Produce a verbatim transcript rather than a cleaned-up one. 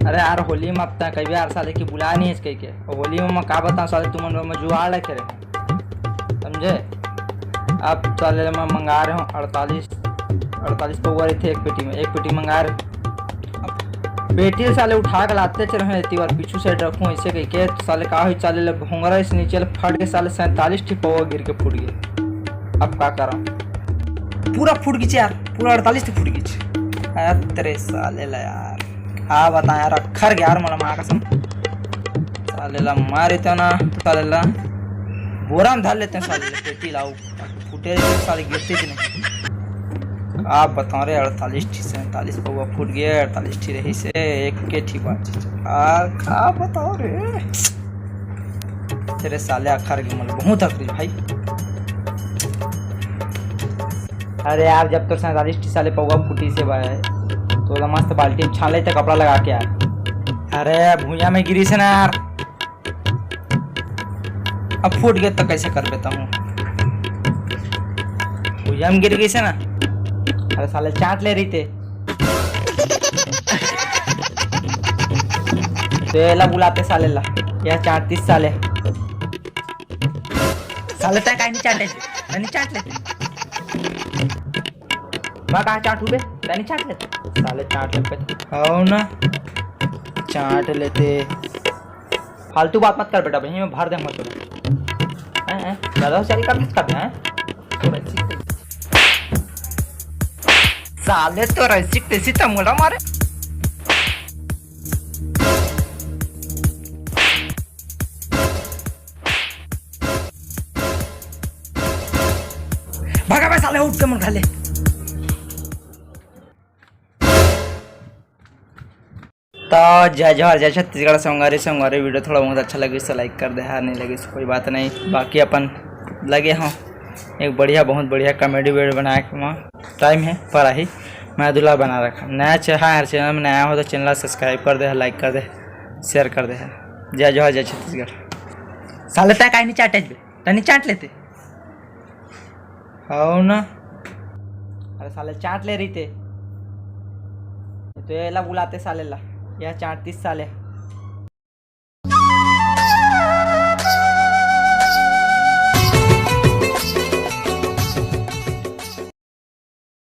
अरे यार, होली में अब तक कभी यार साले की बुलाय नहीं है कह के। और होली में मैं का बताऊँ साले, तुमन में जुआड़ रखे रहे, समझे? अब साले मैं मंगा रहे हूँ अड़तालीस, अड़तालीस पौवा रहिथे एक पेटी में, एक पेटी मंगा रहे। अब पेटी साले उठा के लाते चले हैं, इतनी बार पीछू साइड रखूँ ऐसे कह के, तो साले का हुई, साले ले भोंगरा इस नीचे ले फट के साले सैंतालीस ठी पौवा गिर के फूट गए। अब का करा, पूरा फूट गई यार, पूरा अड़तालीस ठी फूट गई। अरे तेरे साले ला यार, का बताएं यार, अखर गया यार, मला माँ कसम। साले ला मारे तो ना, साले ला बोरा में धर लेते हैं, साले ला पेटी लाओ, फूटे तो साले गिरते ही नहीं। आप बताओ रे, अड़तालीस ठी सैंतालीस पौवा फूट गए, अड़तालीस ठी रही से एक के ठी बात। आ, का बताओ रे, तेरे साले अखर के मला बहुत अखरी भाई। अरे यार, जब तो सैंतालीस ठी साले पौवा फूटी से भाई, तो ओला मस्त बाल्टी में छान लेते कपड़ा लगा के यार। अरे भुइया में गिरी से ना यार, अब फूट गए तो कैसे कर देता हूँ, भुइया में गिर गई से ना। अरे साले चाट ले रही थे, तो एला बुलाते साले ला, यह चाट तीस साले। साले तय काहे नहीं चाटे, तय नहीं चाट लेते। मैं कहाँ चाटू बे, तय नहीं चाट लेते। साले चाट लेते, आओ ना, चाट लेते। फालतू बात मत कर बेटा, भाई मैं भर देंगे तो। हैं, हैं? ज्यादा होशियारी कर, कर दे हैं। साले तो रैसी तैसी तमोड़ा मारे। भागा बे साले, उठ के मन खा ले। तो जय जोहार, जय छत्तीसगढ़। संगवारी, संगवारी, वीडियो थोड़ा बहुत अच्छा लगे तो लाइक कर दे, हाँ, नहीं लगे तो कोई बात नहीं। बाकी अपन लगे हों एक बढ़िया, बहुत बढ़िया कॉमेडी वीडियो बनाए के वहाँ टाइम है पर ही मैं दुल्हा बना रखा। नया चे-, हाँ, यार, चैनल में नया हो तो चैनल सब्सक्राइब कर दे, लाइक कर दे, शेयर कर दे। जय जोहार, जय छत्तीसगढ़। साले तय काहे नहीं चाटे बे? तनी चाट लेते। हो ना। अरे साले चाट ले रही थे। तो ये ला बुलाते साले ला। यह चाट तीस साले।